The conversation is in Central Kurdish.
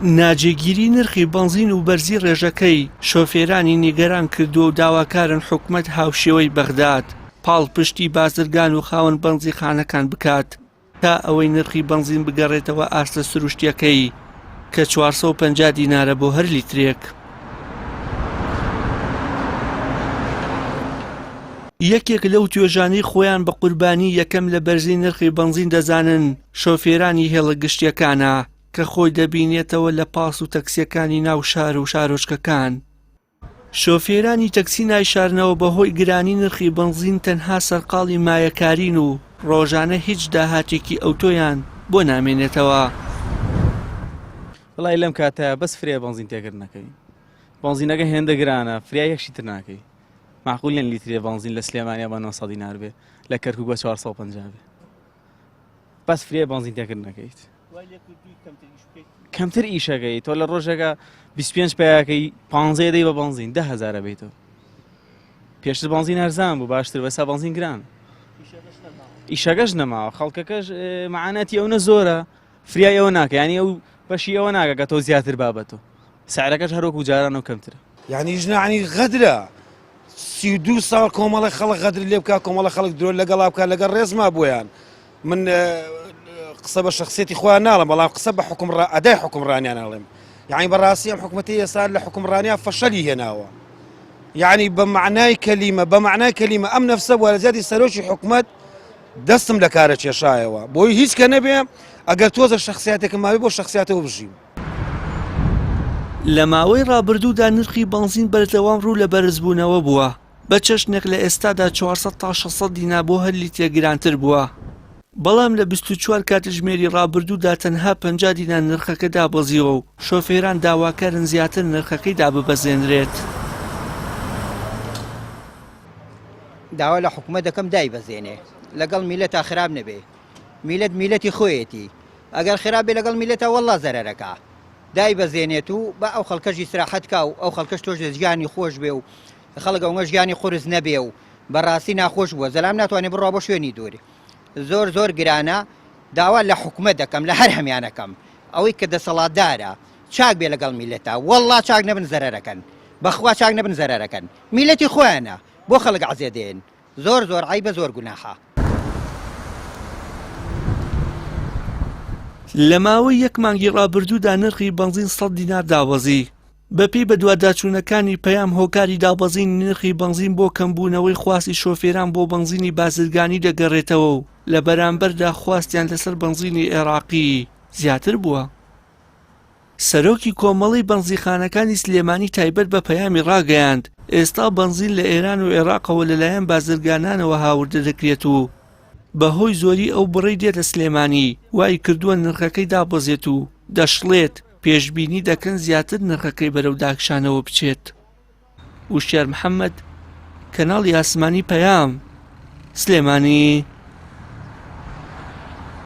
ناجێگیری نرخی بەنزین و بەرزی ڕێژەکەی، شۆفێرانی نیگەران کردووە و داواکارن حکومەت هاوشێوەی بەغداد، پاڵپشتی بازرگان و خاوەن بەنزیخانەکان بکات تا ئەوەی نرخی بەنزین بگەڕێتەوە ئاستە سروشتییەکەی کە 450 دینارە بۆ هەر لیترێک. یەکێک لەو توێژانەی خۆیان بە قوربانی یەکەم لە بەرزی نرخی بەنزین دەزانن شۆفێرانی هێڵە گشتییەکانە کە خۆی دەبینێتەوە لە پاس و تەکسیەکانی ناو شار و شارۆچکەکان. شۆفێرانی تەکسی نایشارنەوە بەهۆی گرانی نرخی بەنزین تەنها سەرقاڵی مایەکارین و ڕۆژانە هیچ داهاتێکی ئەوتۆیان بۆ نامێنێتەوە. وەڵای لەم کاتە بەس فریای بەنزین تێکرد نەکەوین بەنزینەکە هێندە گرانە فریای یەکشی تر ناکەی معقول نیە لیترێ بەنزین لە سلێمانیا بە 900 دینار بێ لە کەرکوک بە 450 بێ بەس فریای بەنزین تێکرد نەکەیت کەمتر ئیشەکەی تۆ لە ڕۆژێکە 25 پیاکەی 15 دەی بە بەنزین ده هزارە بیتەوە پێشتر بەنزین هەرزان بوو باشتر بەسا بەنزین گران ئیشەکەش نەماوە خەڵکەکەش معاناتی ئەو نە زۆرە فریای ئەوە ناکە ینی ئەو بەشی ئەوە ناکە کە تۆ زیاتر بابەتەوە سعرەکەش هەروەکو جاران و کەمترە یعنی ژنانی غەدرە 32 ساڵ کۆمەڵە خەڵک غەدر لێ بکە کۆمەڵە خەڵک درۆ لەگەڵا بکە لەگەڵ ڕێزما بۆیان من قسە بە شخصیەتی خۆیان ناڵم بەڵام قسە بە حکومڕ ئەدای حکومڕانیان ئەڵێم یعنی بەڕاستی ئەم حکومەتی ئێستا لە حکومڕانیا فەشەلی هێناوە یعنی بە معنای کەلیمە بە معنای کەلیمە ئەم نەفسە بووە لە زیادی سەرۆکی حکومەت دەستم لە کارە کێشایەوە بۆی هیچ کە نەبێ ئەگەر تۆزە شخصیاتێکم ماوی بۆ شخصیاتەوە بژیم. لە ماوەی ڕابردوودا نرخی بەنزین بەردەوام ڕوو لە بەرزبوونەوە بووە، بە چەشنێک لە ئێستادا 400 تا 600 دینار بۆ هەر لیترێک گرانتر بووە، بەڵام لە 24 کاتژمێری ڕابردوودا تەنها 50 دینار نرخەکە دابەزیوە و شۆفێران داواکارن زیاتر نرخەکەی داببەزێنرێت. داوا لە حکومەت دەکەم دایبەزێنێ لەگەڵ میلەتا خراپ نەبێ میلەت میلەتی خۆیەتی ئەگەر خراپ بێ لەگەڵ میلەتا وەڵا زەرەرەکا دایبەزێنێت و با ئەو خەڵکەش ئیسراحەت کا و ئەو خەڵکەش تۆش لە ژیانی خۆش بێ و خەڵک ئەوەنگە ژیانی قورس نەبێ و بەڕاستی ناخۆش بووە زەلام ناتوانێ بڕوا بۆ شوێنی دوور زۆر زۆر گرانە داوا لە حکومەت دەکەم لە هەر هەمیانەکەم ئەوەی کە دەسەڵاتدارە چاک بێ لەگەڵ میلەتا وەڵا چاک نەبن زەرەرەکەن بەخوا چاک نەبن زەرەرەکەن میلەتی خۆیانە بۆ خەڵک عەزێ دێن زۆر زۆر عەیبە زۆر گوناحە. لە ماوەی یەک مانگی ڕابردوودا نرخی بەنزین 100 دینار دابەزی. بەپێی بەدواداچوونەکانی پەیام هۆکاری دابەزینی نرخی بەنزین بۆ کەمبوونەوەی خواستی شۆفێران بۆ بەنزینی بازرگانی دەگەڕێتەوە و لە بەرامبەردا خواستیان لەسەر بەنزینی عێراقی زیاتر بووە. سەرۆکی کۆمەڵەی بەنزیخانەکانی سلێمانی تایبەت بە پەیامی ڕاگەیاند، ئێستا بەنزین لە ئێران و عێراقەوە لەلایەن بازرگانانەوە هاوردە دەکرێت و بەهۆی زۆری ئەو بڕەی دێتە سلێمانی وای کردووە نرخەکەی دابەزێت و دەشڵێت، پێشبینی دەکەن زیاتر نرخەکەی بەرەو داکشانەوە بچێت. وشیار محەمەد، کەناڵی ئاسمانی پەیام، سلێمانی.